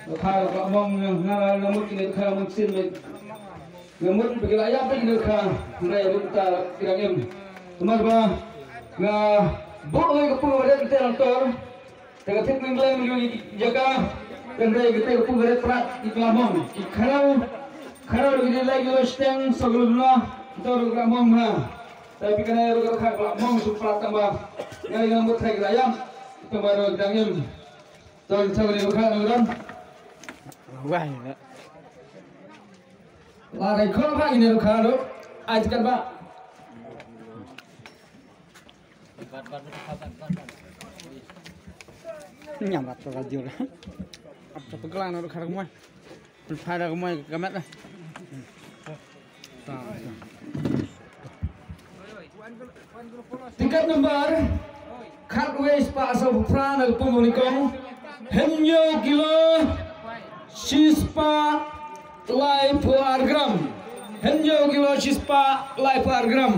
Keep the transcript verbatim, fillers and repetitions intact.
Ka mong nga nga mut kine ka mut sin me. Nga mut ba ki la ïap ba kine ka. Hynrei ruh ta ki dang im. Namar ba nga buh ïa ka pu ba dei te lang tor. Te ka thik mynglei mynglei jaka. Hynrei ka te ka pu ba dei prat ki la mong. Ki kharaw kharaw ki dei lai ki lo steng so ki lo na. Tor ka mong ha. Tapi kane ruh ka mong su prat tang ba. Nga nga mut thai ki la ïap. Tang ba ruh dang im. Tang tang ni ka nang ram. Wah. La rai khol ba ini ruh ka ruh. Ai tikat ba. Nyam rat tu rajur. Ap tu peglang na ruh ka ruh mai. Pun pada ka mai ka mat lah. Tiket number khatwei spah saw phew phra na ka pung nyngkong. Hynñiew kilo shispah laiphew ar gram. Hynñiew kilo shispah laiphew ar gram.